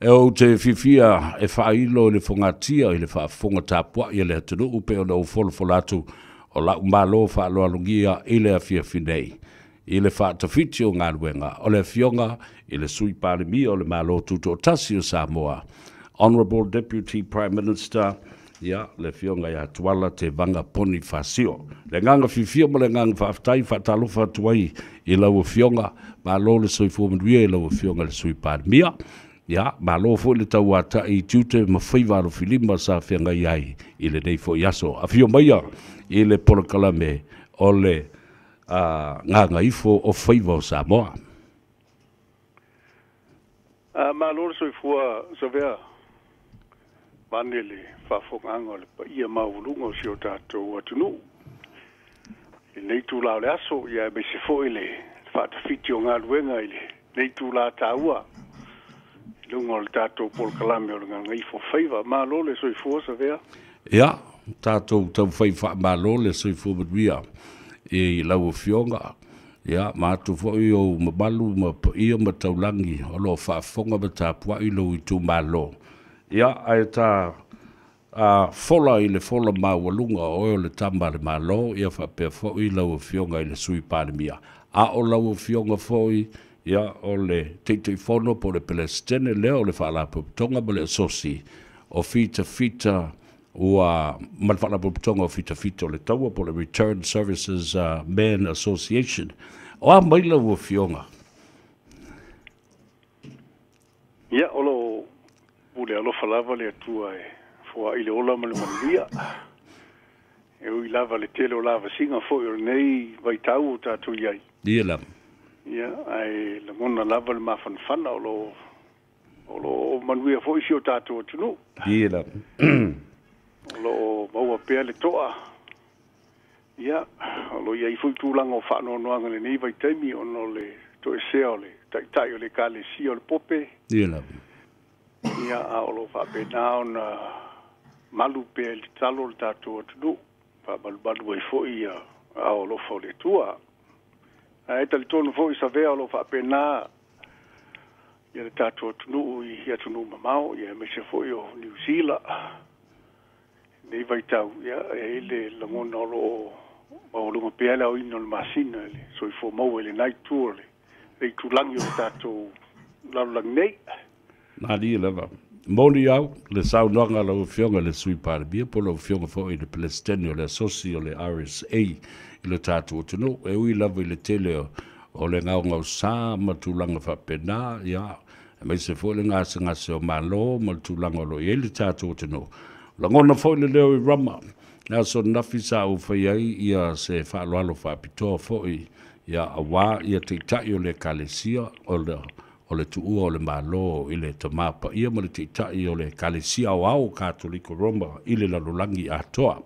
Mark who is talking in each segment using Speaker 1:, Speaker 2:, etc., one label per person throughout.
Speaker 1: E ou te fiafia e faailo i le fogatia i le faafofoga tapuai a le atunuu pe ona ou folafola atu o lau malo faaaloalogia i le afiafi nei i le faatafiti o galuega o le Afioga i le Sui Palemia o le Malo Tutoatasi o Samoa, Honourable Deputy Prime Minister, ia, le Afioga ia Tuala Tevaga Ponifasio. Le agaga fiafia ma le agaga faafetai faatalofa atu ai i lau Afioga, malo le soifua manuia i lau Afioga i le Sui Palemia. Ia, malo foi le tauata'i i tiute ma faiva alofilima sa feagai ai i lenei foi aso. Afio maia i le polokalame o le Gagaifo o Faiva o Samoa.
Speaker 2: Malo le soifua Savea, vaeane le faafofogaaga o le paia maualuga o si o tatou atunuu i lenei itulā o le aso, ia aemaise foi le faatafiti o galuega i lenei itulā taua i luga o le tatou polokalame o le Gagaifo Faiva. Malo le soifua Savea.
Speaker 1: Ia, tatou taufai faamalo le soifua manuia i lau Afioga, ia, ma atu foi ou mamalu ma paia ma taulagi o lo o faafofoga ma tapuai lou itumalo. Ia, ae ta fola i le fola maualuga o oe o le Tama a le Malo, ia faapea foi lau Afioga i le Sui Palemia. A o lau Afioga foi, ia, o le Taitaifono po o le Peresetene lea o le Faalapotopotoga ma le Asosi o Fitafita ua ma le Faalapotopotoga o Fitafita o le Taua po o le Returned Services Men Association. O a mai lau Afioga?
Speaker 2: Ia, o lo o pule alofa lava le Atua e foai le ola ma le manuia. E ui lava le tele o lavasiga foi o lenei vaitau o tatou i ai.
Speaker 1: Ia lava.
Speaker 2: Ia, ae lagona lava le mafanafana o lo o manuia foi si o tatou atunuu.
Speaker 1: Ia lava.
Speaker 2: O lo o maua pea le toa. Ia, o lo o i ai foi tulaga o faanoanoaga i lenei vaitaimi ona o le toesea o le taitai o le Ekalesia o le Pope.
Speaker 1: Ia lava.
Speaker 2: Ia, a o lo o faapena ona malu pea i le tatalo le tatou atunuu. Faamalumalu ai foi ia ao alofa o le Atua. Ae talitonu foi Savea o lo o faapena ia le tatou atunuu i atunuu mamao, ia aemaise foi o Niu Sila. Nei vaitau, ia, e i ai le lagona o lo o maualuga pea le aoina o le masina i le soifua maua i lena itu o le itulagi o le tatou lalolagi nei.
Speaker 1: Malie lava. Moni au, le saunoaga a lau Afioga i le Sui Palemia po o lau Afioga foi i le Peresetene o le Asosi o le RSA i le tatou atunuu. E ui lava i le tele o le gaogaosa ma tulaga faapena, ia, aemaise foi le gasegase o Malo ma le tulaga o lo o i ai le tatou atunuu. Lagona foi le leo i Rama, le aso ananafi sa ou fai ai ia se faaaloalo faapitoa foi, ia, auā ia taitai o le Ekalesia o le tuua o le Malo i le Tamā Paia ma le taitai o le Ekalesia Aoao Katoliko Roma i le lalolagi atoa.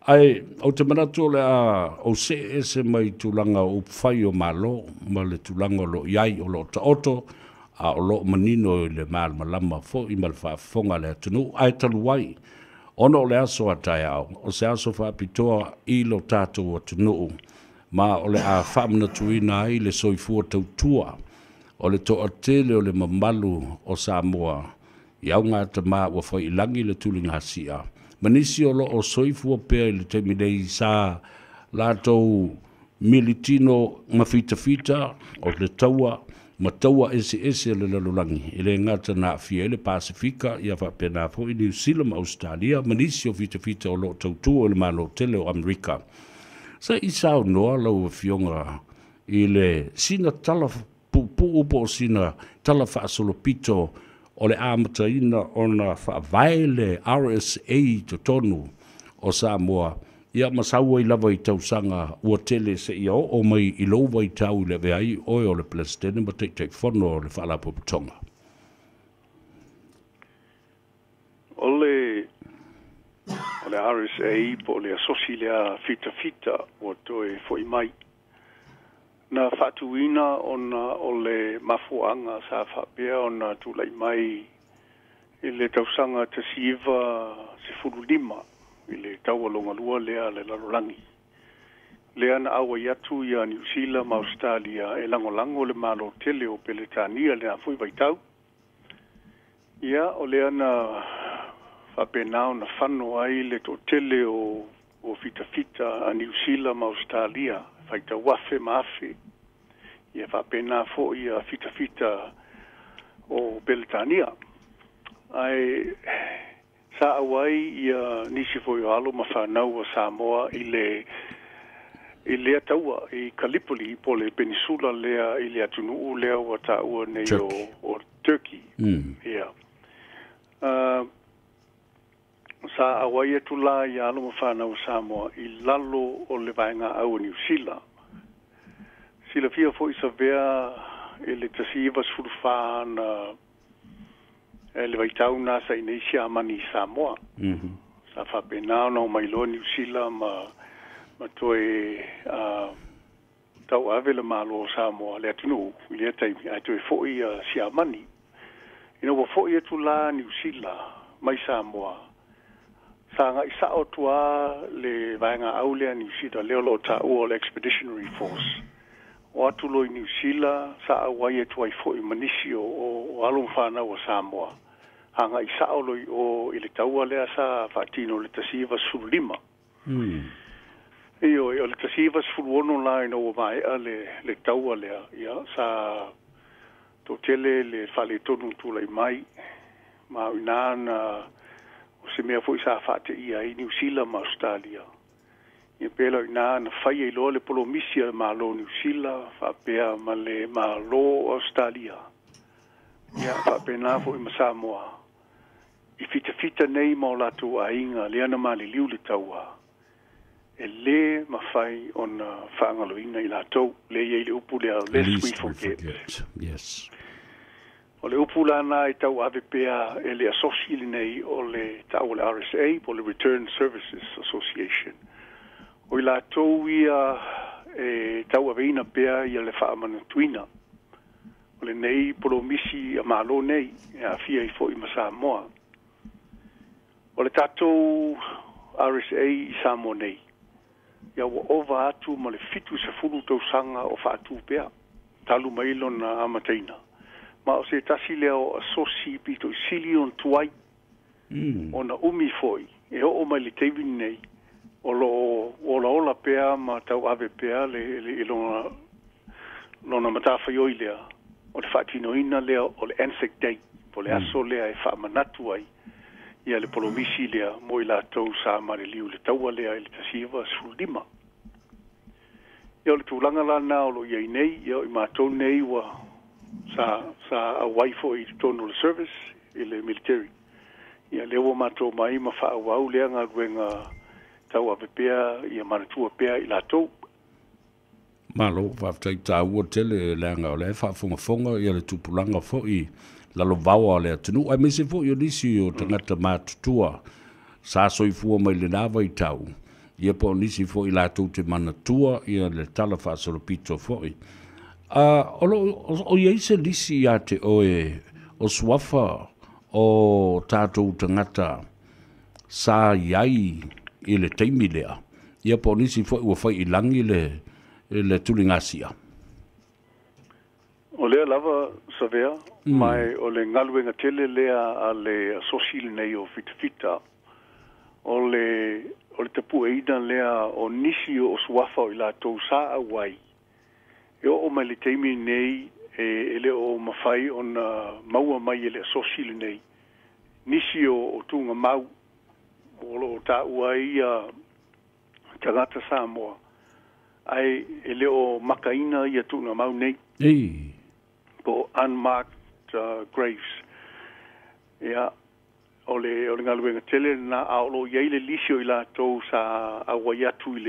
Speaker 1: Ae ou te manatu o le a ou see ese mai tulaga o upufai o Malo ma le tulaga o lo o i ai o lo o taoto a o lo o manino i le malamalama foi ma le faafofoga a le atunuu. Ae talu ai ona o le aso a taeao o se aso faapitoa i lo tatou atunuu ma o le a faamanatuina ai le soifua tautua o le toatele o le mamalu o Samoa i augatama ua faiilagi le tuligasia ma nisi o lo o soifua pea i le taimi nei sa latou militino ma fitafita o le taua ma taua eseese o le lalolagi e le gata na aafia ai le Pasefika, ia faapena foi Niu Sila ma Ausetalia ma nisi o fitafita o lo o tautua i le Malo tele o Amerika. Se i saunoa lau Afioga i le sina tala puupuu po o sina tala faasolopito o le amataina ona faavae le RSA i totonu o Samoa, ia ma sau ai lava i tausaga ua tele seia oo mai i lou vaitau i le avea ai oe o le Peresetene ma Taitaifono o le Faalapotopotoga.
Speaker 2: O le RSA po o le Asosi lea Fitafita ua toe foi mai. Na faatuina ona o le mafuaaga sa faapea ona tulai mai i le tausaga 1915 i le taua logalua lea le lalolagi. Lea na auai atu ia Niu Sila ma Australia e lagolago le Malo tele o Peretania lena foi vaitau. Ia, o lea na faapena ona fano ai le toatele o fitafita a Niu Sila ma Ausetalia, faitau afe ma afe. Ia faapena foi ia fitafita o Peletania. Ae sa auai ia nisi foi o alo ma fanau a Samoa i le i lea taua i Gallipoli po o le penisula lea i le atunuu lea ua taua nei o Turkey. Ia. Sa auai atu la ia alo ma fanau a Samoa i lalo o le vaegaau a Niu Sila. Silafia foi Savea i le 1914 na le vaitau na sa i nei Siamani i Samoa. Sa faapena ona omai loa Niu Sila ma toe tauave le Malo o Samoa le atunuu i lea taimi ae toe foi Siamani. Ina ua foi atu la Niu Sila mai Samoa, sa agai sao atu lava le vaegaau lea a Niu Sila lea o lo o taua o le Expeditionary Force. O atu loa i Niu Sila sa auai atu ai foi ma nisi o alo ma fanau a Samoa. Agai sao loa i o i le taua lea sa faatino i le 1915. Ioe, o le 1916 la ina ua maea le taua lea, ia, sa toatele le faaletonu tulai mai, ma o i ina na o se mea foi sa faateia ai Niu Sila ma Ausetalia. Ia pei la o i ina na fai ai loa le polomisi a le Malo o Niu Sila faapea ma le Malo o Ausetalia, ia faapena foi ma Samoa, i fitafita nei ma o latou aiga lea na maliliu le taua, e lē mafai ona faagaloina i latou. Lea e i ai le upu lea, lest we forget.
Speaker 1: Yes.
Speaker 2: O le upu la lena e tauave pea e le asosi lenei o le tau o le RSA po o le Return Services Association. O i latou ia e tauaveina pea ia le faamanatuina o lenei polomisi a Malo nei e aafia ai foi ma Samoa. O le tatou RSA i Samoa nei, ia ua ova atu ma le 70 tausaga o faatu pea talu mai lona amataina. Ma o se tasi lea o asosi pito i sili ona tuai ona umi foi e oo mai le taimi lenei o lo o olaola pea ma tauave pea le lona matafaioi lea o le faatinoina lea o le Anzac Day po o le aso lea e faamanatu ai ia le polomisi lea mo i latou sa maliliu i le taua lea i le 1915. Ia o le tulaga la lena o lo o i ai nei, ia o i matou nei ua sa auai foi i totonu o le service i le military. Ia lea ua matou mai ma faaauau lea galuega tauave pea ia manatua pea i latou.
Speaker 1: Malo, faafetai taua tele leaga o la e faafogafoga ia le tupulaga foi lalovaoa o le atunuu aemaise foi o nisi o tagata matutua sa soifua mai lena vaitau, ia po o nisi foi latou te manatua ia le tala faasolopito foi. O lo o i ai se lisi ia te oe o suafa o tatou tagata sa i ai i le taimi lea, ia po o nisi foi ua fai i lagi le tuligasia?
Speaker 2: O lea lava Savea, ma o le galuega tele lea a le asosi lenei o Fitafita, o le tapueina lea o nisi o suafa o i latou sa auai e oo mai le taimi nei e le o mafai ona maua mai e le asosi lenei nisi o tuugamau o lo o taua ai ia tagata Samoa ae e le o makaina ia tuugamau nei. Po unmarked graves. Ia, o le galuega tele lena, a o lo o i ai le lisi o i latou sa auai atu i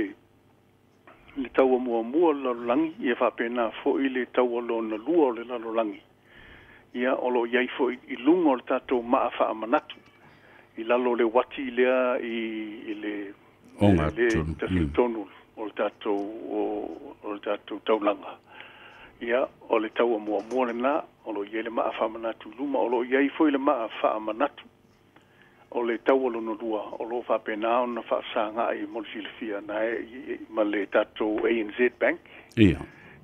Speaker 2: le taua muamua o le lalolagi, ia faapena foi le taua lona lua o le lalolagi. Ia, o lo o i ai foi i luga o le tatou maa faamanatu i lalo o le uati lea i le tafilitonu o le tatou taulaga. Ia, o le taua muamua lena, o lo o i ai le maa faamanatu i luma, o lo o i ai foi le maa faamanatu o le taua lona lua, o lo o faapena ona faafesagai mo le silafia na ma le tatou ANZ Bank.
Speaker 1: Ia.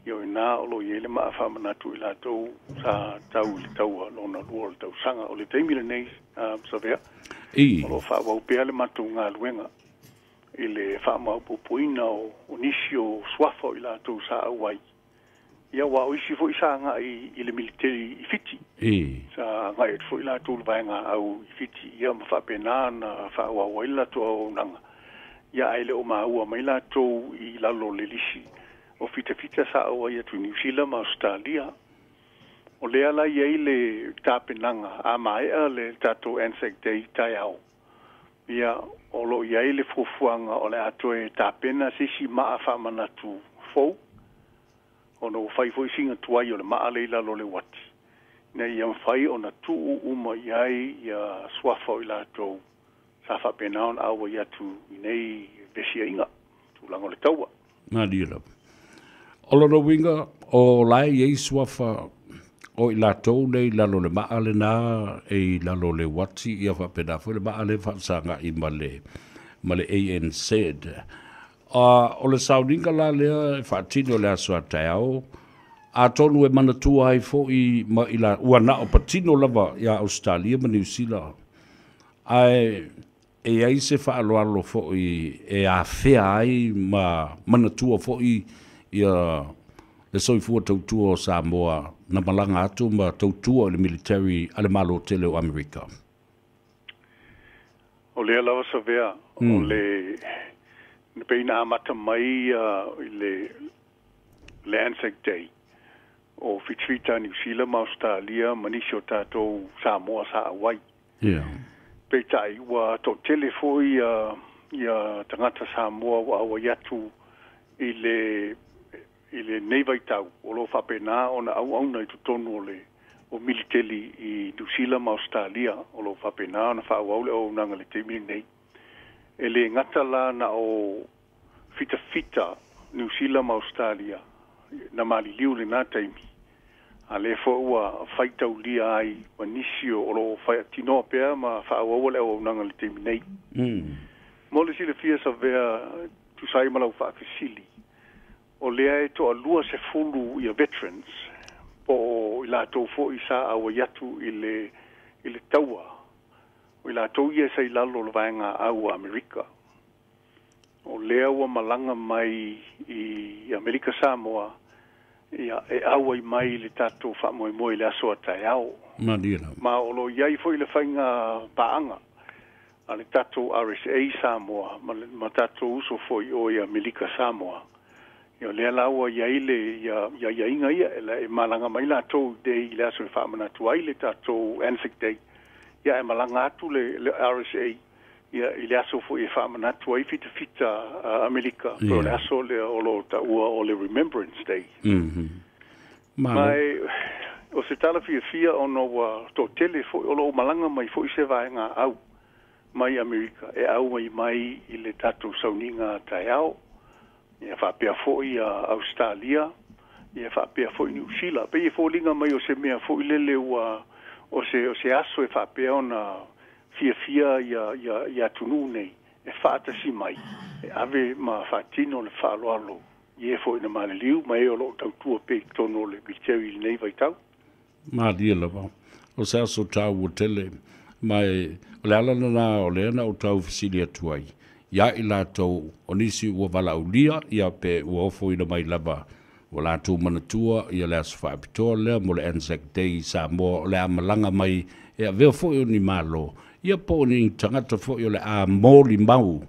Speaker 2: Ia o iina o loo iai le maa faamanatu i latou sa tau i le taua lona lua o le tausaga. O le taimi lenei, Savea, o loo faaauau pea le matou galuega i le faamaopopoina o nisi o suafa o i latou sa auai. Ia ua o isi foi sa agai i le militeli i Fiti. Sa agai atu foi latou i le vaega au i Fiti, ia ma faapena na faaauau ai le latou auaunaga. Ia ae le o maua mai latou i lalo o le lisi o fitafita sa auai atu i Niu Sila ma Ausetalia. O lea la i ai le tapenaga a maea le tatou Anzac Day taeao. Ia o loo i ai le fuafuaga o le a toe tapena se isi maa faamanatu fou, ona ua fai foi sina tuai o le maa lea i lalo o le uati, ina ia mafai ona tuu uma i ai ia suafa o i latou sa faapena ona auai atu i nei vesiaiga, tulaga o le taua.
Speaker 1: Malie lava. O lona uiga o la e i ai suafa o i latou nei i lalo o le maa lena e i lalo o le uati, ia faapena foi le maa lea e faafesagai ma le ANZ. O le sauniga la lea e faatino i le aso a taeao, atonu e manatua ai foi ma i la, ua na o patino lava ia Ausetalia ma Niu Sila, ae e i ai se faaaloalo foi e afea ai ma manatua foi ia le soifua tautua o Samoa na malaga atu ma tautua i le military a le Malo tele o Amerika.
Speaker 2: O lea lava Savea, o le pei na amata mai i le Anzac Day o fitafita Niu Sila ma Ausetalia ma nisi o tatou Samoa sa auai. Peitai ua toatele foi ia tagata Samoa ua auai atu i lenei vaitau o loo faapena ona auauna i totonu o le o militeli i Niu Sila ma Ausetalia, o loo faapena ona faaauau le auaunaga i le taimi lenei. E le gata la na o fitafita Niu Sila ma Ausetalia na maliliu lena taimi, a lea foi ua faitaulia ai ma nisi o loo faatinoa pea ma faaauaua le auaunaga i le taimi nei. Mo le silafia Savea, tusa ai ma lau faafesili, o lea e toa-20 ia veterans po o i latou foi sa auai atu i le taua, o i latou ia sa i lalo o le vaega au a Amerika. O lea ua malaga mai i Amerika Samoa, ia e auai mai le tatou faamoemoe i le aso a taeao.
Speaker 1: Malie lava.
Speaker 2: Ma o loo i ai foi le faiga paaga a le tatou RSA Samoa ma tatou uso foi o i Amerika Samoa. Ia o lea la ua i ai le ia iaiga ia e malaga mai latou i le aso e faamanatu ai le tatou Anzac Day. Ia e malaga atu le RSA ia i le aso foi e faamanatu ai fitafita Amerika, po o le aso lea o loo taua o le Remembrance Day. Ma o se tala fiafia ona ua toatele foi o loo malaga mai foi se vaega au mai Amerika e auai mai i le tatou sauniga taeao. Ia faapea foi Ausetalia, ia faapea foi Niu Sila. Pei e foliga mai o se mea foi lele ua o se aso e faapea ona fiafia ia atunuu nei e faatasi mai, e ave ma faatino le faaaloalo i e foi na maliliu ma e o loo tautua pea i totonu o le military i lenei vaitau.
Speaker 1: Malie lava. O se aso taua tele, ma o le ala lena o lea na ou tau fesili atu ai ia i latou o nisi ua valaaulia, ia pe ua ofoina mai lava ua latou manatua ia le aso faapitoa lea mo le Anzac Day i Samoa, o le a malaga mai e avea foi o ni malo, ia po o ni tagata foi o le a molimau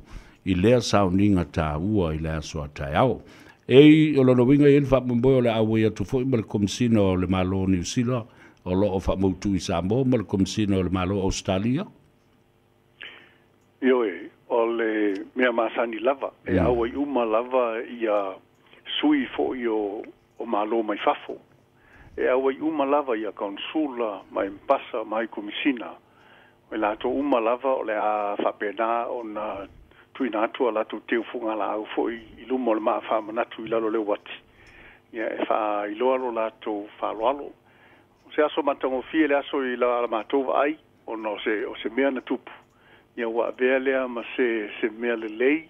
Speaker 1: i lea sauniga taua i le aso a taeao. Ei, o lona uiga e i ai le faamoemoe o le a auai atu foi ma le Komisina o le Malo o Niu Sila o loo faamautu i Samoa ma le Komisina o le Malo o Ausetalia.
Speaker 2: Ioe, o le mea masani lava, e auai uma lava ia sui foi o malo mai fafo. E auai uma lava ia kansula ma empasa ma komisina. O latou uma lava o le a faapena ona tuuina atu a latou teufuga laau foi i luma o le maa faamanatu i lalo o le uati. Ia e faailoa lo latou faaaloalo. O se aso matagofie le aso i la matou vaai, ona o se mea na tupu. Ia ua avea lea ma se mea lelei,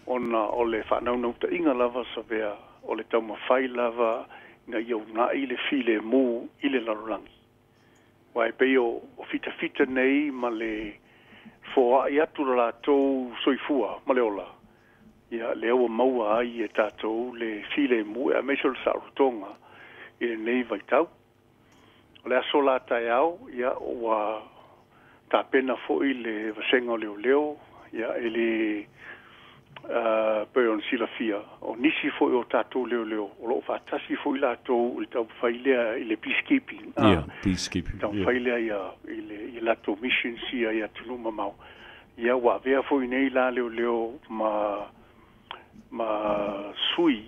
Speaker 2: ona o le faanaunautai lava Savea o le taumafai lava ina ia uunai le filemu i le lalolagi. Aua e pei o fitafita nei ma le foai atu lo latou soifua ma le ola, ia lea ua maua ai e tatou le filemu aemaise o le saolotoga i lenei vaitau. O le aso la taeao, ia ua tapena foi le vasega o leoleo, ia e le pei ona silafia o nisi foi o tatou leoleo o loo faatasi foi latou i le taumafai lea i le peacekeeping.
Speaker 1: Yeah, peacekeeping.
Speaker 2: Taumafai lea ia i le i latou missions ia i atunuu mamao. Ia ua avea foi nei la leoleo ma sui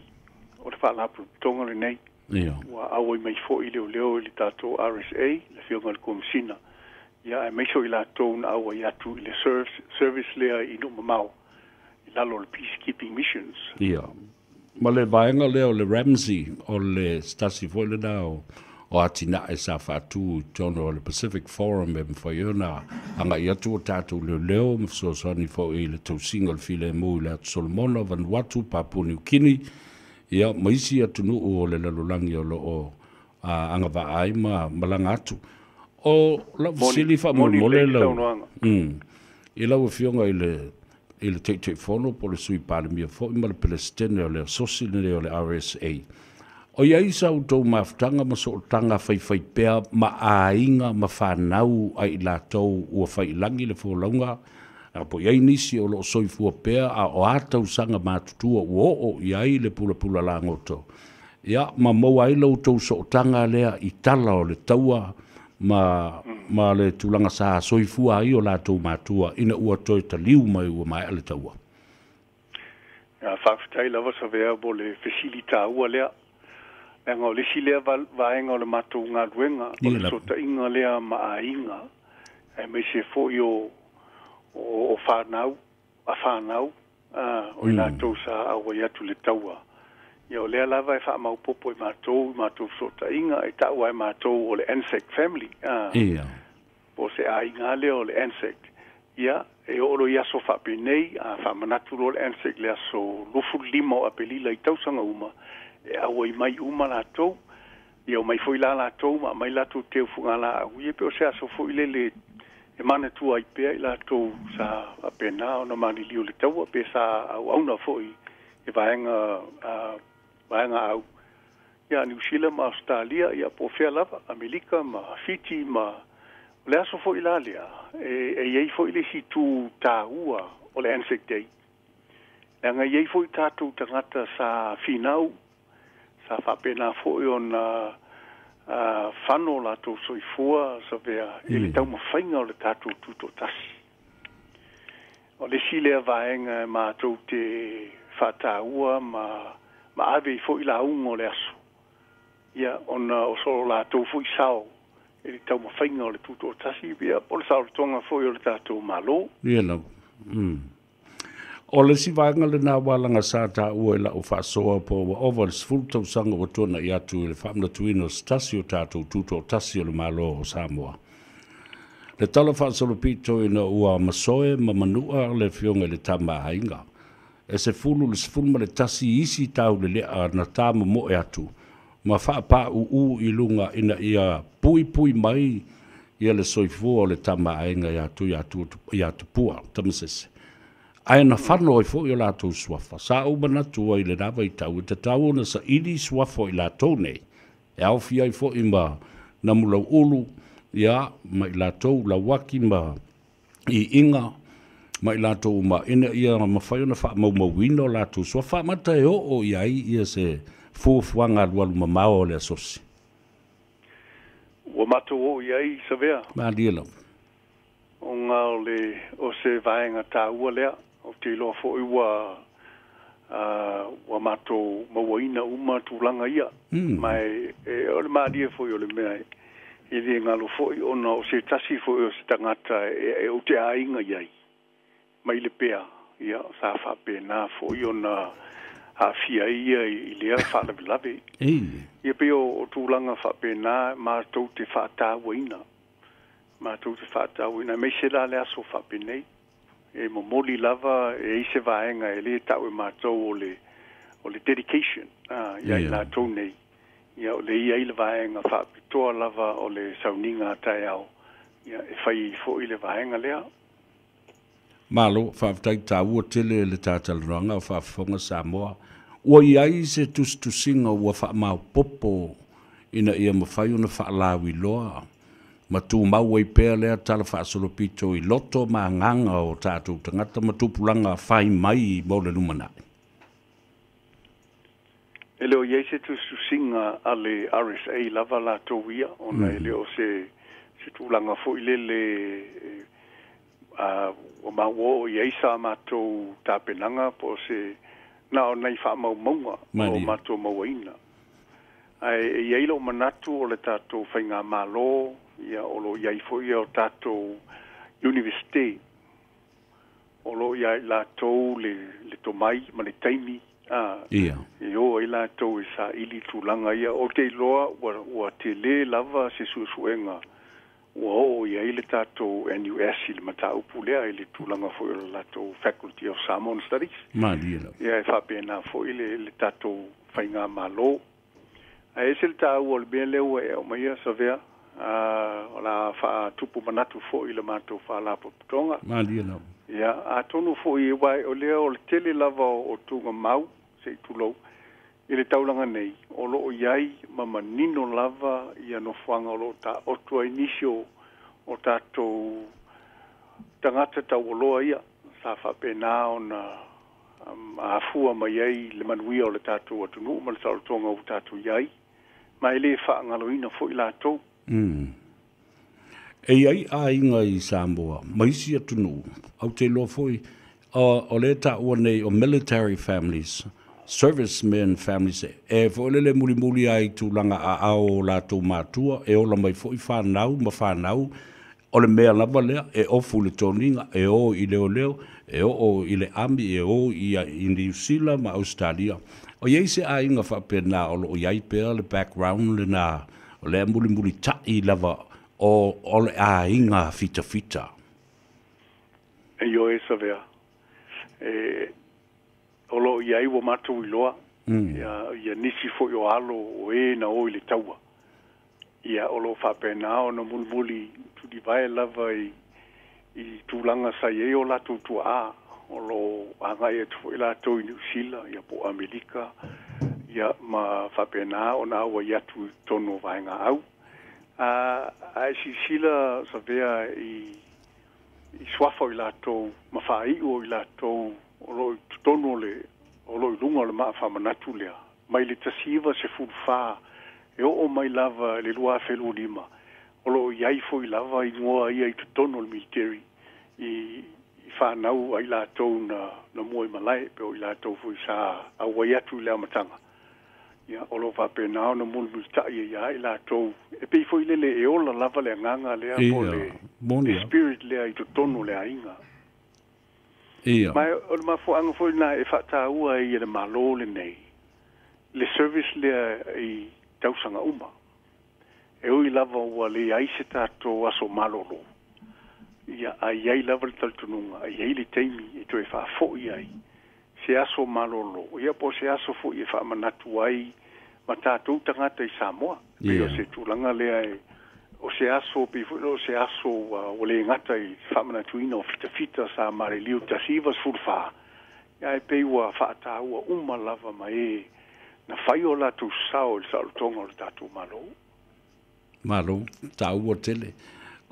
Speaker 2: o le faalapotopotoga lenei. Ua auai mai foi leoleo i le tatou RSA, le afioga i le Komesina, ia aemaise o i latou na auai atu i le service lea i nuu mamao i lalo o le peacekeeping missions.
Speaker 1: Ia. Ma le vaega lea o le Ramsey, o le se tasi foi lena o atinae sa faatu i totonu o le Pacific Forum e mafai ona agai atu o tatou leoleo ma fesoasoani foi i le tausiga o le filemu i le Atu Solomona, Vanuatu, Papua New Guinea, ia ma isi atunuu o le lalolagi o lo o agavaa ai ma malaga atu. O lau fesili faamolemole lau i lau afioga i le Taitaifono po o le Sui Palemia foi ma le Peresetene o le Asosi lenei o le RSA. O i ai sa outou mafutaga ma sootaga faifaipea ma aiga ma fanau ai latou ua failagi le folauga, po i ai nisi o loo soifua pea a o a tausaga matutua ua oo i ai le pulapula lagoto. Ia, ma maua ai la outou sootaga lea i tala o le taua ma le tulaga sa soifua ai o latou matua ina ua toe taliu mai ua maea le taua.
Speaker 2: Ia, faafetai lava Savea mo le fesili taua lea. Leaga o le isi lea vaega o le matou galuega, o le sootaiga lea ma aiga, aemaise foi o fanau, a fanau, o i latou sa auai atu le taua. Ia o lea lava e faamaopoopo i matou sootaiga, e taua ai matou o le ANZAC family.
Speaker 1: Ia.
Speaker 2: Po o se aiga lea o le ANZAC. Ia, e oo loa i aso faapenei, faamanatu loa le ANZAC le aso 25 o Aperila i tausaga uma, e auai mai uma latou. Ia o mai foi la latou ma mai latou teufuga laau. Ia pe o se aso foi lele e manatua ai pea i latou sa faapena ona maliliu le taua, pe sa auauna foi i vaega vaega au. Ia Niu Sila ma Australia, ia po o fea lava, Amerika ma Fiti ma o le aso foi la lea, e i ai foi le isi itu taua o le ANZAC Day. Leaga e i ai foi tatou tagata sa finau, sa faapena foi ona fano latou soifua Savea i le taumafaiga o le tatou tutoatasi. O le isi lea vaega e matou te faataua ma ave ai foi lauga o le aso. Ia, ona o so latou foi sao i le taumafaiga o le tutoatasi, ia po o le saolotoga foi o le tatou Malo.
Speaker 1: Ia lava. O le isi vaega lena ua laga sa taua i lau faasoa po ua ova le 10 tausaga ua tuanai atu i le faamanatuina o se tasi o tatou tutoatasi o le Malo o Samoa. Le tala faasolopito ina ua masoe ma manua le afioga i le Tama a Aiga. E 10 le 11 isi taulelea na tāmomoe atu ma faapauu i luga ina ia puipui mai ia le soifua o le Tama a Aiga ia Tupua, Tamasese. Ae na fano ai foi o latou suafa. Sa ou manatu ai i lena vaitau e tatau ona saili suafa o i latou nei. E aofia ai foi ma Namulauulu, ia, ma i latou Lauaki ma Iiga, ma i latou uma ina ia mafai ona faamaumauina o latou suafa amata e oo i ai ia se fuafuaga alualu mamao o le asosi.
Speaker 2: Ua matou oo i ai Savea.
Speaker 1: Malie lava.
Speaker 2: Ona o le o se vaega taua lea. Ou te iloa foi ua ua matou mauaina uma tulaga ia. Ma e o le malie foi o le mea e le galo foi ona o se tasi foi o se tagata e ou te aiga i ai mai le pea, ia sa faapena foi ona aafia ia i lea faalavelave. Ia pei o tulaga faapena matou te faatauaina. Matou te faatauaina aemaise la le aso faapenei. E momoli lava e i se vaega e lē tau e matou o le o le dedication ia i latou nei. Ia o le ia i le vaega faapitoa lava o le sauniga a taeao, ia e fai ai foi le vaega lea.
Speaker 1: Malo, faafetai taua tele le tatalanoaga o faafofoga Samoa. Ua i ai se tusitusiga ua faamaopoopo ina ia mafai ona faalauiloa ma tumau ai pea lea tala faasolopito i loto ma agaga o tatou tagata ma tupulaga fai mai mo le lumanai.
Speaker 2: E le o i ai se tusitusiga a le RSA lava latou ia, ona e le o se tulaga foi lele ua maua oo i ai sa matou tapenaga po o se na o nai faamaumauga o matou mauaina. Ae e i ai lou manatu o le tatou faigamalo, ia o lo o i ai foi o tatou Universite, o lo o i ai latou le tomai ma le taimi e o ai latou e saili tulaga ia. Ou te iloa ua tele lava se suesuega ua oo i ai le tatou NUS i le mataupu lea i le tulaga foi o le latou Faculty of Samoan Studies.
Speaker 1: Malie lava.
Speaker 2: Ia e faapena foi le tatou faigamalo. Ae ese le taua o le mea lea ua e aumaia Savea, o le a faatupu manatu foi i le matou faalapotopotoga.
Speaker 1: Malie lava.
Speaker 2: Ia, atonu foi aua o lea o le tele lava o tuugamau, se i tulou, i le taulaga nei, o lo o i ai ma manino lava ia nofoaga o lo o taoto ai nisi o tatou tagata taualoa ia, sa faapena ona afua mai ai le manuia o le tatou atunuu ma le saolotoga ua tatou i ai, ma e le faagaloina foi latou.
Speaker 1: E i ai aiga i Samoa ma isi atunuu, ou te iloa foi o lea e taua nei o military families, servicemen families, e foi lele mulimuli ai tulaga aao o latou matua, e ola mai foi fanau ma fanau, o le mea lava lea, e ofu le toniga, e o i leoleo, e oo i le ami, e o i Niu Sila ma Australia. O i ai se aiga faapena o lo o i ai pea le background lena, o lea mulimulita'i lava o le aiga fitafita.
Speaker 2: E ioe Savea, e o lo o i ai ua matou iloa, ia nisi foi o alo o e na o i le taua. Ia o lo o faapena ona mulimuli tulivae lava i tulaga sa i ai o latou tuaa, o lo o agai atu foi latou i Niu Sila, ia po o Amerika, ia ma faapena ona auai atu i totonu o vaega au. Ae silasila Savea i suafa o i latou ma faaiu o i latou o lo o i totonu o lo o i luga o le maa faamanatu lea, mai le 1914 e oo mai lava i le 2025, o lo o i ai foi lava igoa ia i totonu o le military i whanau ai latou na mua i malae, pe o i latou foi sa auai atu i le amataga. Ia, o lo o faapena ona mulimulita'i ai ia i latou. E pei foi lele e ola lava le agaga lea po o le spirit lea i totonu o le aiga. Ma o le mafuaaga foi lena e faataua ai e le Malo lenei le service lea i tausaga uma. E ui lava ua leai se tatou aso malolo, ia a i ai lava le talitonuga, a i ai le taimi e toe faafoi ai se aso malolo, ia po o se aso foi e faamanatu ai ma tatou tagata i Samoa. Pei o se tulaga lea e o se aso, pei foi o se aso ua le gata i faamanatuina o fitafita sa maliliu 1914, ia e pei ua faataua uma lava ma e na fai o latou sao i le saolotoga o le tatou Malo.
Speaker 1: Malo, taua tele.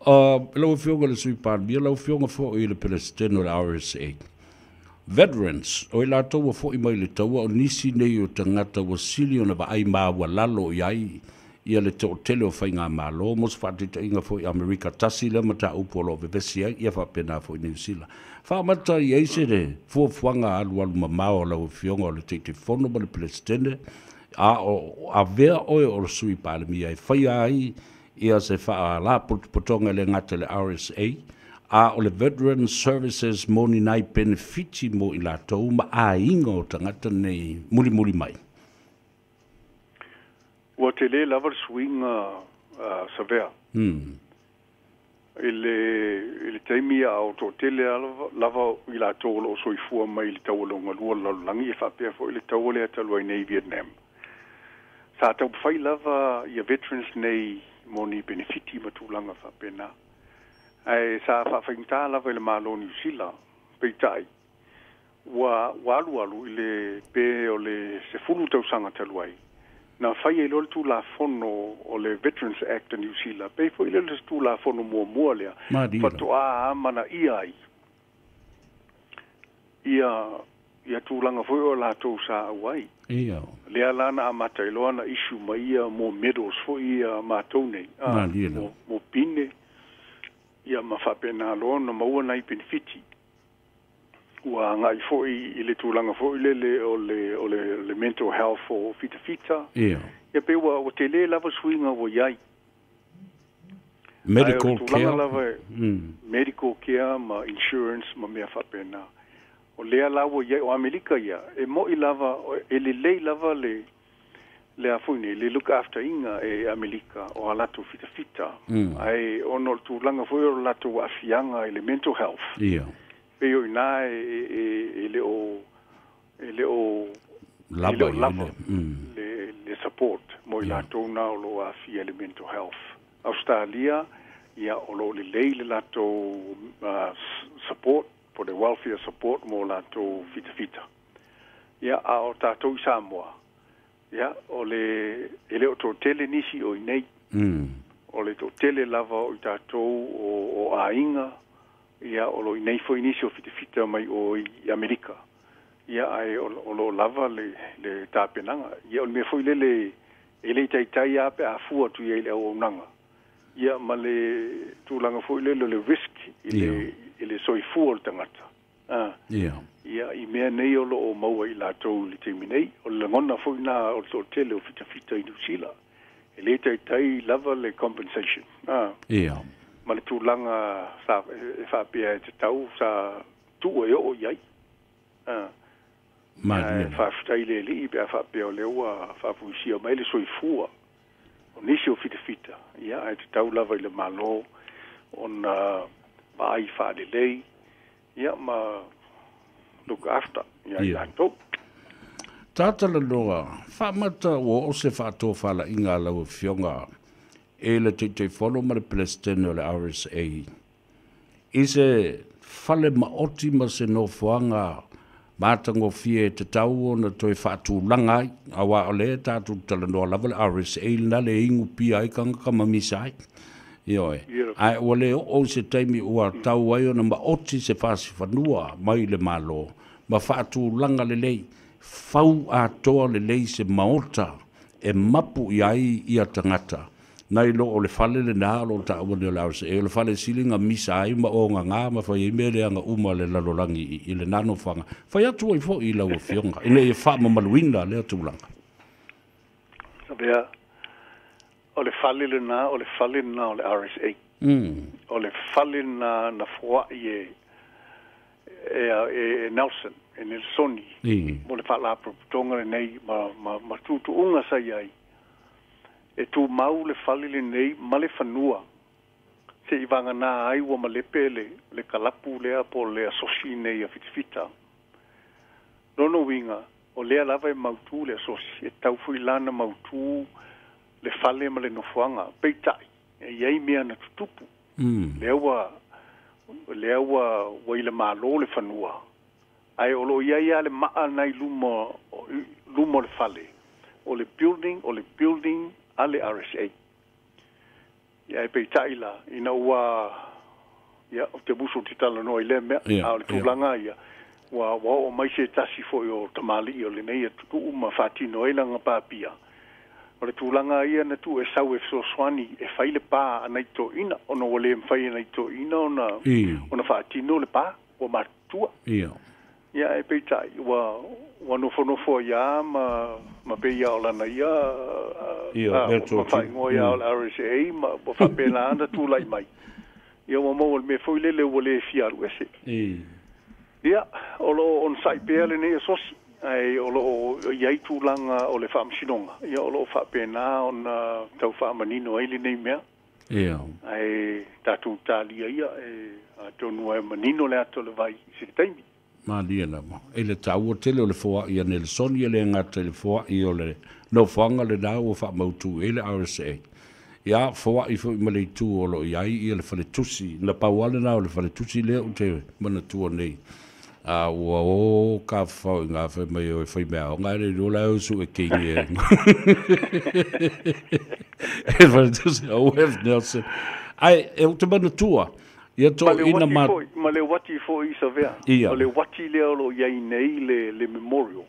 Speaker 1: Lau Afioga i le Sui Palemia, lau Afioga foi i le Peresetene o le RSA. Veterans, o i latou ua foi mai le taua, o nisi nei o tagata ua sili ona vaai maualalo i ai ia le toatele o faigamalo, mo se faataitaiga foi Amerika tasi lea mataupu o lo o vevesi ai, ia faapena foi Niu Sila. Faamata i ai se le fuafuaga alualu mamao a lau Afioga o le Taitaifono ma le Peresetene, a o avea oe o le Sui Palemia e faia ai ia se faalapotopotoga e le gata i le RSA, a o le Veteran Services mo ni nai penefiti mo i latou ma aiga o tagata nei mulimuli mai.
Speaker 2: Ua tele lava le suiga Savea. I le le taimi a o toʻatele lava i latou o loo soifua mai i le taua logalua o le lalolagi e faapea foʻi le taua lea talu ai nei i Vietnam. Sa taumafai lava ia veterans nei mo ni penefiti ma tulaga faapena, ae sa faafaigata lava i le Malo o Niu Sila. Peitai, ua ua alualu i le pe o le 10 tausaga talu ai, na fai ai loa le Tulafono o le Veterans Act a Niu Sila, pei foi lea o le Tulafono muamua lea faatoa amanaia ai ia ia tulaga foi o latou sa auai. Lea la na amata ai loa na issue mai ia mo medals foi ia matou nei, a, mo, mo pine, ia ma faapena loa ona maua nai penefiti. Ua agai foi i le tulaga foi lele o le o le le mental health o fitafita. Ia pei ua ua tele lava suiga ua i ai. Ae o le
Speaker 1: Medical
Speaker 2: tulaga
Speaker 1: care.
Speaker 2: lava e medical care ma insurance ma mea faapena. O lea la ua i ai o Amerika ia, e mo'i lava e lelei lava le le a foi nei, le look after ina e Amerika o a latou fitafita. Ae ona o le tulaga foi o le latou aafiaga i le mental health, pei o i ina e e le o e le o e le
Speaker 1: Lava
Speaker 2: o
Speaker 1: i ai
Speaker 2: lava
Speaker 1: le.
Speaker 2: le le support mo i latou na o lo o aafia i le mental health. Australia, ia o lo o lelei le latou support po o le welfare support mo latou fitafita. Ia, a o tatou i Samoa, ia, o le e le o toatele nisi o i inei. O le toatele lava o i tatou o o aiga, ia o lo o i inei foi nisi o fitafita mai o i Amerika. Ia, ae o o lo o lava le le tapenaga. Ia, o le mea foi lele e le i taitai lava pe a fua atu i ai i le auaunaga, ia ma le tulaga foi lele o le risk i le i le soifua o le tagata. A. Ia, i mea nei o lo o maua e i latou i le taimi nei. O le lagona foi lena o le toatele o fitafita i Niu Sila, e le taitai lava le compensation, a, ma le tulaga sa e faapea e tatau sa tuu e oo i ai. A,
Speaker 1: Malie
Speaker 2: ae
Speaker 1: lava.
Speaker 2: faafetai i le Alii pe a faapea o lea ua faafuisia mai le soifua o nisi o fitafita, ia, ae tatau lava i le Malo ona vaai faalelei, ia, ma look after ia i latou.
Speaker 1: Tatalanoa, faamata ua oo se faatofalaiga a lau Afioga i le Taitaifono ma le Peresetene o le RSA i se fale maoti ma se nofoaga matagofie e tatau ona toe faatulaga ai, aua o lea e tatou te talanoa lava le RSA lena le inu pia ai tagata ma misa ai. Ioe. Ae ua le oo i se taimi ua tau ai ona maoti se fasifanua mai le Malo ma faatulaga lelei, fau atoa lelei se maota e mapu i ai ia tagata, nai lo o le fale lena o lo o taua nei o le RSA, o le fale sili na misa ai ma ogaga ma fai ai mea leaga uma a le lalolagi i lena nofoaga. Fai atu ai foi i lau Afioga ina ia faamamaluina lea tulaga.
Speaker 2: Avea, o le fale lena, o le fale lena o le RSA. O le fale lena na foai e, e, e Nelson, e Nelsoni, mo le faalapotopotoga lenei ma, ma, ma tuutuuga sa i ai. E tumau le fale lenei ma le fanua se'i vagana ai ua malepe le, le kalapu lea po o le asosi nei a Fitafita. Lona uiga, o lea lava e mautū le asosi, e tatau foi la ona mautū le fale ma le nofoaga. Peitai, e i ai mea na tutupu, lea ua, lea ua, ua i le Malo le fanua, ae o lo o i ai lava le maa lena i luma, luma o le fale, o le building, o le building a le RSA. Ia, ae peitai la, ina ua, ia, ou te musu ou te talanoa i lea mea, a o le tulaga ia, ua, ua oo mai se tasi foi o tamalii o lenei atunuu ma faatino ai lana papia. O le tulaga ia na tuu e sau e fesoasoani e fai le pa a nai toeaiina, ona ua le mafai e nai toeaiina ona, ona faatino le pa, ua matutua. Ia, ae peitai, ua, ua nofonofo ai lava ma, ma pei lava o lana ia,
Speaker 1: Ia,
Speaker 2: a,
Speaker 1: mea
Speaker 2: ma
Speaker 1: totino.
Speaker 2: faaigoa ia o le RSA, ma ua faapena ona tulai mai. Ia, ua maua i le mea foi lele ua le fia alu ese. Ia, o lo o onosai pea lenei asosi, ae o lo o i ai tulaga o le Faamasinoga, ia o lo o faapena ona tau faamanino ai lenei mea.
Speaker 1: Ia.
Speaker 2: Ae tatou talia ia e atonu ai manino le ata o le vai i se taimi.
Speaker 1: Malie lava. E le taua tele o le foa'i a Nelson, ia le gata i le foa'i o le nofoaga lenā ua faamautu ai le RSA. Ia foa'i foi ma le itu o lo o i ai ia le faletusi. Na pau lava lenā o le faletusi lea ou te manatua nei. A ua o tafafao i gā fai mai o e fai meaaoga ae le iloa la e o sue kingi e e faletusi a OF Nelson. Ae e ou te manatua ia
Speaker 2: Ma le
Speaker 1: toeaiina
Speaker 2: uati
Speaker 1: ma
Speaker 2: foi, ma le uati foi i Savea.
Speaker 1: Ia.
Speaker 2: O le uati lea o lo o i ai nei le, le memorial,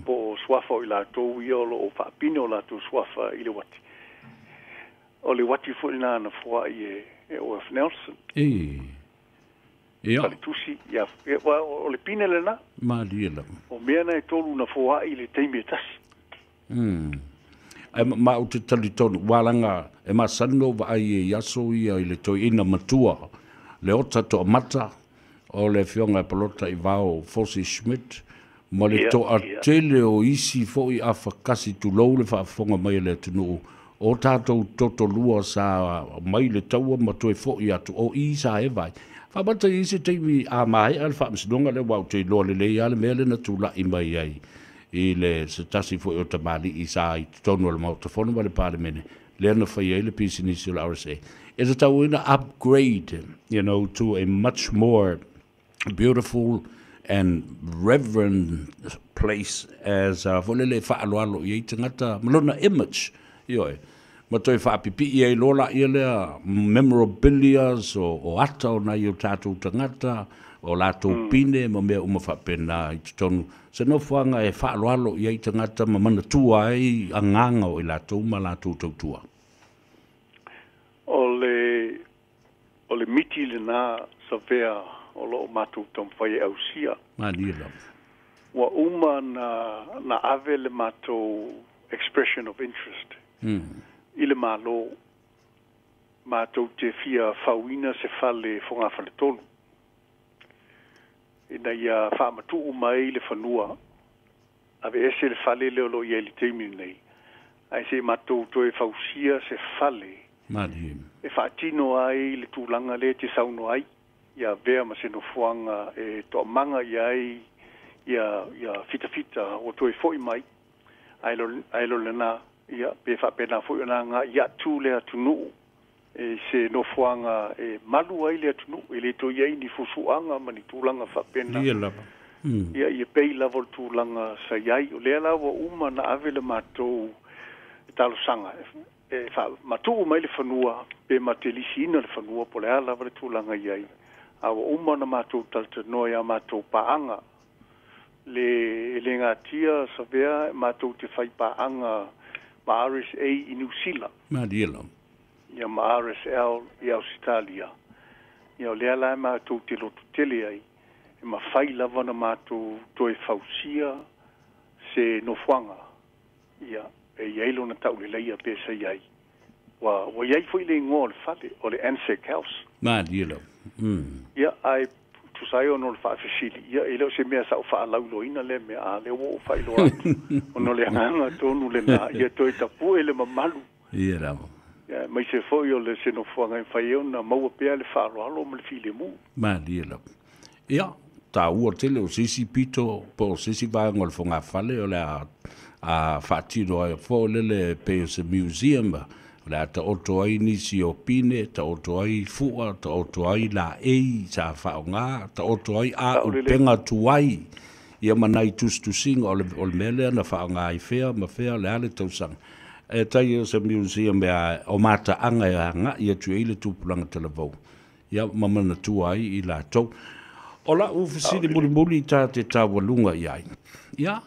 Speaker 2: po o suafa o i latou ia o lo o faapine o latou suafa i le uati. O le uati foi lenā na foai e, e OF Nelson.
Speaker 1: E. Ia.
Speaker 2: Faletusi, ia, ia, o le pine lenā.
Speaker 1: Malie lava.
Speaker 2: O mea na e tolu na foai i le taimi e tasi.
Speaker 1: Ae ma ou te talitonu, ua laga e masani ona ou vaai i ai aso ia i le toeaina matua, Leota Toamata, o le Afioga ia Palota Ivao Fosi Schmidt, ma le toatele o isi foi afakasi, tulou le faafofoga mai a le atunuu, o tatou totolua sa mai le taua ma toe foi atu, o i sa e vaai. Faamata i ai se taimi a maea le faamasinoga lea, aua ou te iloa lelei lava le mea lea na tulai mai ai i le se tasi foi o tamalii sa i totonu o le Maota Fono ma le Palemene, lea na fai ai le pisinisi o le RSA. E tatau ai ona upgrade, to a much more beautiful and reverend place as a foi lele e faaaloalo i ai tagata ma lona image, ioe, ma toe faapipii ai loa laia lea memorabilias o ata o nai o tatou tagata, o latou pine ma mea uma faapena i totonu, se nofoaga e faaaloalo i ai tagata ma manatua ai agaga o i latou ma latou tautua.
Speaker 2: O le o le miti lenā Savea o lo o matou taumafai e ausia.
Speaker 1: Malie lava.
Speaker 2: Ua uma na na ave le matou expression of interest i le Malo, matou te fia fauina se fale fogafaletolu ina ia faamatuu mai le fanua, aveese le fale lea o lo o i ai i le taimi lenei, ae se i matou toe fausia se fale
Speaker 1: Malie.
Speaker 2: e faatino ai le tulaga lea e te saunoa ai, ia avea ma se nofoaga e toamaga i ai ia ia fitafita ua toe foi mai, ae ae lo lenā, ia, pe faapena foi ona agai atu le atunuu e se nofoaga e malu ai le atunuu, e le toe i ai ni fusuaga ma ni tulaga faapena.
Speaker 1: Ia lava.
Speaker 2: Ia, ia pei lava o le tulaga sa i ai. O lea la ua uma ona ave le matou talosaga e faamatuu mai le fanua pe ma te lisiina le fanua po o le a lava le tulaga i ai. A ua uma ona matou talatalanoa i a matou paaga le e le gatia Savea matou te fai paaga ma RSA i Niu Sila.
Speaker 1: Malie lava.
Speaker 2: Ia ma RSL i Ausetalia. Ia o lea la matou te lototele ai, e mafai lava ona matou toe fausia se nofoaga, ia, e i ai lona tauleleia pe sa i ai. Ua, ua i ai foi le igoa o le fale, o le Anzac House.
Speaker 1: Malie lava.
Speaker 2: Ia, ae tusa ai ona o le faafesili, ia, e le o se mea sa ou faalauiloaina lea mea, a lea ua ou faailoa atu, ona o le agaga tonu lenā, ia toe tapue le mamalu.
Speaker 1: Ia lava.
Speaker 2: Ia, aemaise foi o le se nofoaga e mafai ai ona maua pea le faaaloalo ma le filemu.
Speaker 1: Malie lava. Ia, taua tele o se isi pito po o se isi vaega o le fogafale o le a a faatino ai foi lele pei o se museum o le a taoto ai nisi o pine, taoto ai fua, taoto ai laei sa faaaoga, taoto ai
Speaker 2: Saolelei.
Speaker 1: auupega tuai, ia ma nai tusitusiga o le, o le mea lea na faaaoga ai fea ma fea, o le a le tausaga. E tai o se museum e a, o mataaga e agai atu ai le tupulaga talavou, ia ma manatua ai i latou. O lau fesili
Speaker 2: Saolelei.
Speaker 1: mulimuli ta te taualuga i ai, ia,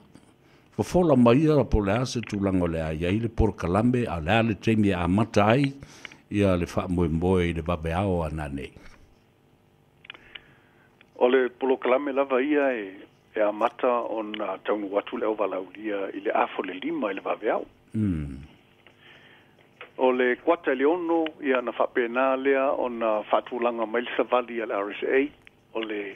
Speaker 1: fofola mai ia po o le a se tulaga o le a i ai le polokalame, a o le a le taimi e amata ai ia le faamoemoe i le vaveao a nanei.
Speaker 2: O le polokalame lava ia e, e amata ona taunuu atu le auvalaulia i le afa o le 5 i le vaveao. O le kuata i le 6, ia ona faapena lea ona faatulaga mai le savali a le RSA, o le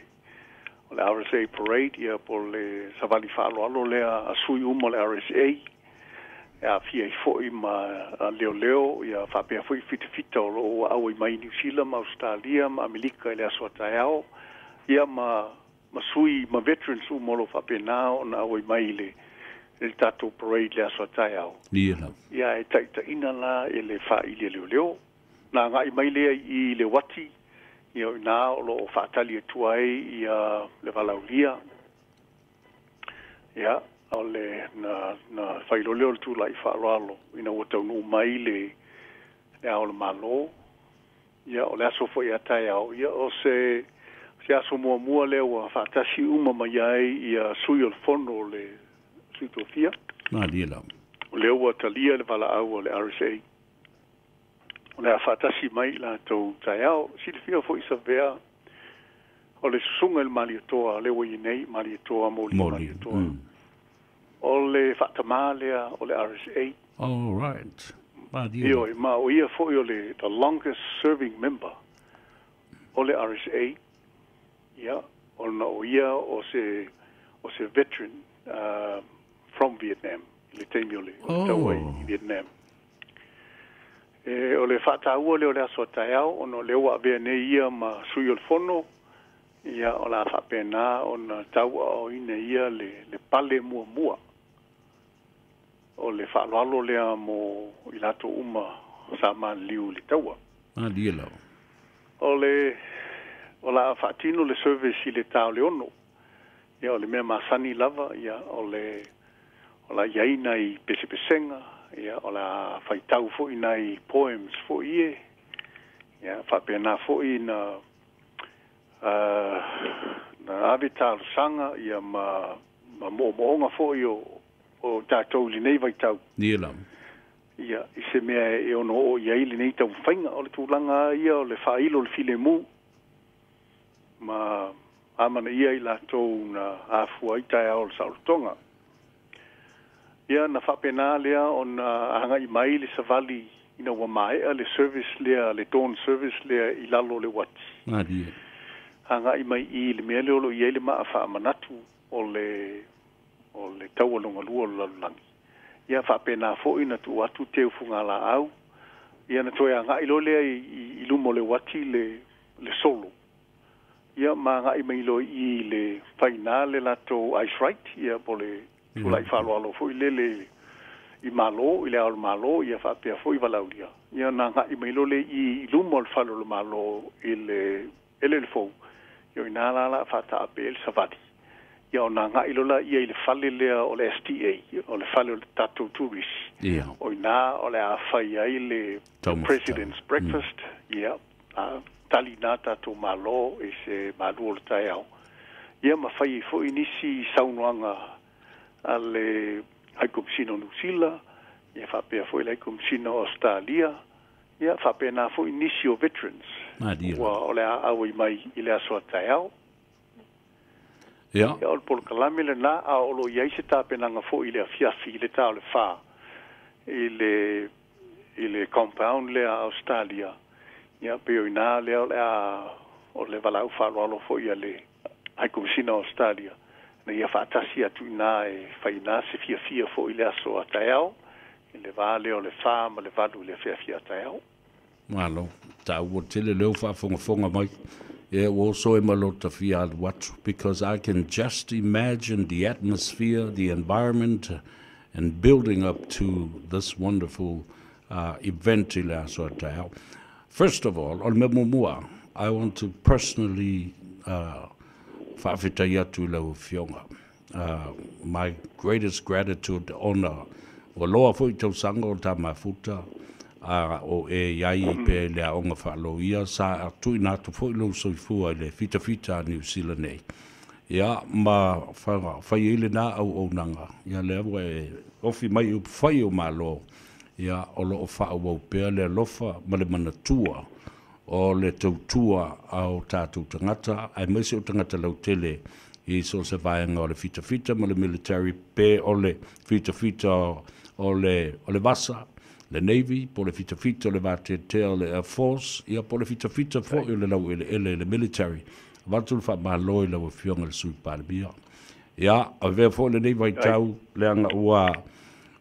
Speaker 2: o le RSA Parade, ia po o le savali faaaloalo lea a sui uma o le RSA, E aafia ai foi ma leoleo ia faapea foi fitafita o loo ua auai mai Niu Sila ma Ausetalia ma Amelika i le aso a taeao, ia ma sui ma veterans uma o loo faapena ona auai mai i le tatou parade le aso a taeao.
Speaker 1: Ia lava.
Speaker 2: Ia e taitaina la e le faaili a leoleo. Na agai mai lea i le uati, ia o iná o loo faatali atu ai ia le valaaulia. Ia o le na faailoa lea o le tulai faaaloalo ina ua taunuu mai le Ao o le Malo. Ia o le aso foi a taeao, ia o se aso muamua lea ua faatasi uma mai ai ia sui o le fono o le Sui Tofia.
Speaker 1: Malie lava.
Speaker 2: O lea ua talia le valaau o le RSA. O le a faatasi mai i latou taeao. Silafia foi Savea o le susuga i le Malietoa lea ua i nei, Malietoa Moli.
Speaker 1: Moli.
Speaker 2: Malietoa. O le faatamā lea o le RSA.
Speaker 1: All right. Malie.
Speaker 2: Ioe, ma o ia foi o le the longest serving member o le RSA. Ia, ona o ia o se veteran from Vietnam, i le taimi o le taua i Vietnam. E, o le faataua lea o le aso a taeao, ona o lea ua avea nei ia ma sui o le fono, ia o le a faapena ona tauaaoina ia le pale muamua o le faaaloalo lea mo i latou uma sa maliliu i le taua.
Speaker 1: Malie lava.
Speaker 2: O la a faatino le service i le tā o le 6. Ia o le mea masani lava, ia o la iai nai pesepesega, ia o la faitau foi nai poems foi ie. Ia faapena foi na ave talosaga ia ma moomooga foi o tatou i lenei vaitau.
Speaker 1: Ia lava.
Speaker 2: Ia i se mea e ono oo i ai lenei taumafaiga o le tulaga ia o le faailo o le filemu ma amanaia i latou na afua ai taeao o le saolotoga. Ia na faapena lea ona agai mai le savali ina ua maea le service lea, le dawn service lea i lalo o le uati.
Speaker 1: Malie.
Speaker 2: Agai mai i le mea lea o lo o i ai le maa faamanatu o le taua logalua o le lalolagi. Ia faapena foi na tuu atu teu fugalaau. Ia na toe agai loa lea i luma o le uati le solo. Ia ma agai mai loa i le faina le latou ice right, ia po le tulai faaaloalo foi lele i Malo, i le Ao o le Malo, ia faapea foi valaaulia. Ia na agai mai loa lea i luma o le fale o le Malo i le eleele fou. Ia o ina la faataape ai le savali. Ia ona agai loa laia i le fale lea o le STA, o le fale o le tatou turisi. O ina o le a fai ai le President's Breakfast, ia a tali nā tatou Malo i se malu o le taeao. Ia ma fai ai foi nisi saunoaga a le High Commissioner o Niu Sila, ia faapea foi le High Commissioner o Australia, ia faapena foi nisi o veterans.
Speaker 1: Malie.
Speaker 2: Ua o le a auai mai i le aso a taeao. Ia o le polokalame lenā, a o lo o i ai se tapenaga foi i le afiafi i le tā o le 4 i le compound lea a Australia. Ia pei o iná lea o le a o le valaau faaaloalo foi a le High Commissioner o Australia na ia faatasi atu iná e faina se fiafia foi i le aso a taeao i le va lea o le 4 ma le 8 i le afiafi a taeao.
Speaker 1: Malo. Taua tele leo faafogafoga mai. Yeah, oso e ma lo tafia alu atu, because I can just imagine the atmosphere, the environment, and building up to this wonderful event i le aso a taeao. First of all, o le mea muamua, I want to personally faafetai atu i lau afioga. My greatest gratitude ona ua loa foi tausaga o ta mafuta a o e iai pe le aoga faaloia sa tuuina atu foi lou soifua i le fitafita a Niu Sila nei. Ia ma fai ai lenā auaunaga, ia lea ua e ofi mai i upufai o Malo, ia o loo faaauau pea le alofa ma le manatua o le tautua a o tatou tagata aemaise o tagata lautele i so o se vaega o le fitafita ma le military pe o le fitafita o le vasa, le Navy, po le fitafita o le vateatea o le Air Force, ia po le fitafita foi o le laueleele le military. Avatu le faamalo i lau Afioga i le Sui Palemia. Ia avea foi lenei vaitau leaga ua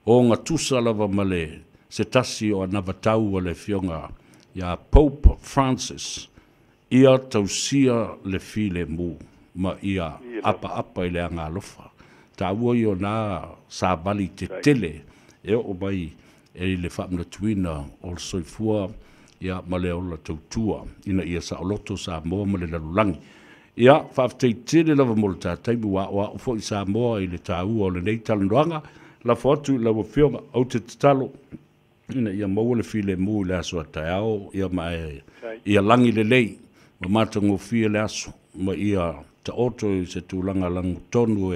Speaker 1: Ogatusa lava ma le se tasi o anavatau a le Afioga ia Pope Francis, ia tausia le filemu ma ia apaapa i le agalofa. Taua ia o na savali tetele e oo mai e i le faamanatuina o le soifua ia ma le ola tautua ina ia saoloto Samoa ma le lalolagi. Ia, faafetai tele lava mo le tataimi ua aoao foi Samoa i le taua o lenei talanoaga. Lafo atu i lau Afioga, ou te tatalo ina ia maua le filemu i le aso a taeao, ia ma e ia lagi lelei ma matagofie le aso, ma ia taoto i se tulaga lagotonu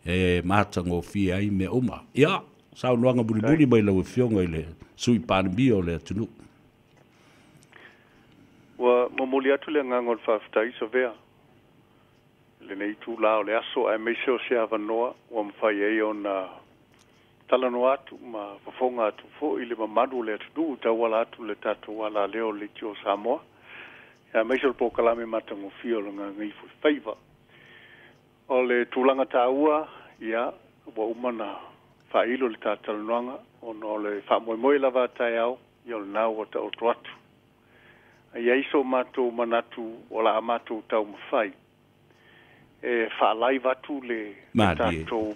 Speaker 1: e matagofie ai mea uma. Ia, saunoaga mulimuli mai lau Afioga i le Sui Palemia o le atunuu.
Speaker 2: Ua momoli atu le agaga o le faafetai, Savea, lenei itulā o le aso aemaise o se avanoa ua mafai ai ona talanoa atu ma fofoga atu foi le mamalu o le atunuu tauala atu le tatou alaleo o le Leitio o Samoa, aemaise o le polokalame matagofie o le Gagaifo Faiva. O le tulaga taua, ia, ua uma ona faailo le tatalanoaga ona o le faamoemoe lava a taeao, ia o lena ua taoto atu. Ae i ai so matou manatu o le a matou taumafai e faa-live atu le tatou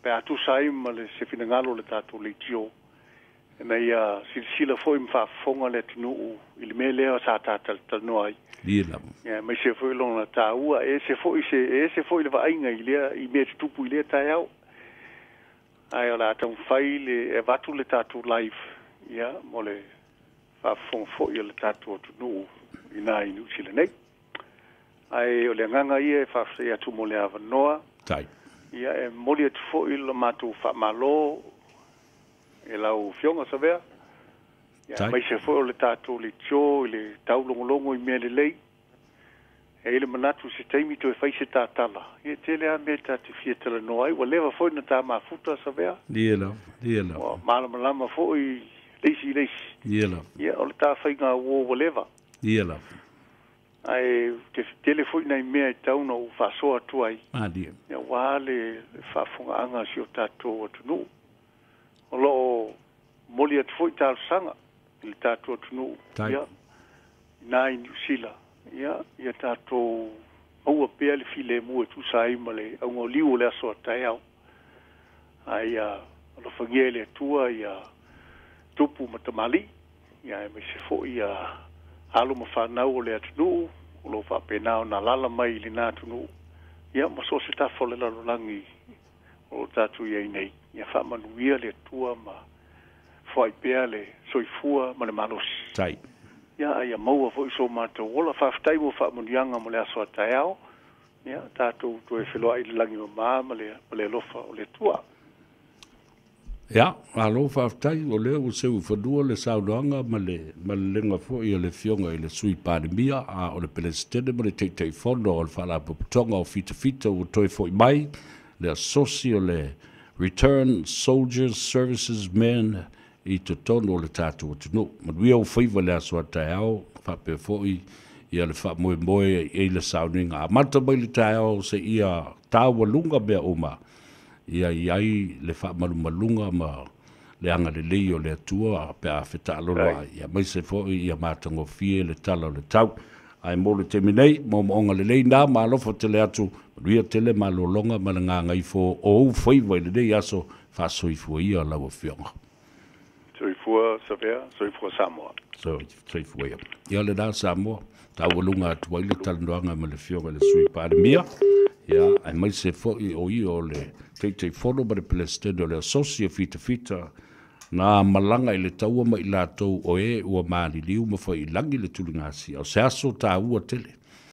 Speaker 2: pe a tusa ai ma le se finagalo o le tatou leitio, ina ia silasila foi ma faafofoga le atunuu i le mea lea sa tatalatalanoa ai. Ia, aemaise foi lona taua, e ese foi se e ese foi le vaaiga i lea i mea tutupu i lea taeao. Ae o le a taumafai le e avatu le tatou live, ia, mo le faafofoga foi o le tatou atunuu i ina i Niu Sila nei. Ae o le agaga ia e faafetai atu mo le avanoa. Ia, e momoli atu foi le matou faamalo e lau Afioga Savea. Ia, aemaise foi o le tatou leitio i le taulogologo i mea lelei. E i ai le manatu se taimi toe fai se tatala. Ia, e tele lava mea ta te fia talanoa ai. Ua leva foi na ta mafuta, Savea.
Speaker 1: Ia lava, ia lava.
Speaker 2: Ua malamalama foi le isi i le isi.
Speaker 1: Ia lava.
Speaker 2: Ia, o le ta faiga uo ua leva.
Speaker 1: Ia lava.
Speaker 2: Ae tele foi nai mea e tatau ona ou faasoa atu ai.
Speaker 1: Malie.
Speaker 2: Aua le faafofogaaga a si o tatou atunuu. O lo o momoli atu foi talosaga i le tatou atunuu, ia, ina i Niu Sila, ia, ia tatou maua pea le filemu e tusa ai ma le augaoliu o le aso a taeao. Ae ia alofagia e le Atua ia tupu ma tamalii, ia aemaise foi ia alo ma fanau o le atunuu o lo o faapena ona alaala mai i lena atunuu, ia ma so o se tafa o le lalolagi o lo o tatou i ai nei. Ia faamanuia le Atua ma foai pea le soifua ma le malosi. Ia, a ia maua foi so matou ola. Faafetai mo faamanuiaga mo le aso a taeao. Ia, tatou toe feloai i le lagi mama ma le alofa o le Atua.
Speaker 1: Ia, malo faafetai, o lea ua seu i fanua le saunoaga ma le malelega foi a le Afioga i le Sui Palemia, a o le Peresetene ma le Taitaifono o le Faalapotopotoga o Fitafita ua toe foi mai, le asosi o le Return Soldiers Services Men i totonu o le tatou atunuu. Manuia ou faiva i le aso a taeao, faapea foi ia le faamoemoe i le sauniga amata mai le taeao seia taualuga mea uma, ia i ai le faamalumaluga ma le agalelei o le Atua pe a fetaalolo ai, aemaise foi ia matagofie le tala o le tau. Ae mo le taimi nei, moomooga lelei na, ma alofa tele atu, manuia tele malologa ma le gagaifo o ou faiva i lenei aso. Faasoifua ia lau Afioga.
Speaker 2: Soifua Savea, soifua Samoa.
Speaker 1: Soifua ia. Ia lena Samoa, taualuga atu ai le talanoaga ma le Afioga i le Sui Palemia, ia, aemaise foi o ia o le Taitaifono ma le Peresetene o le Asosi o Fitafita na malaga i le taua ma i latou o e ua maliliu ma faiilagi le tuligasia. O se aso taua tele.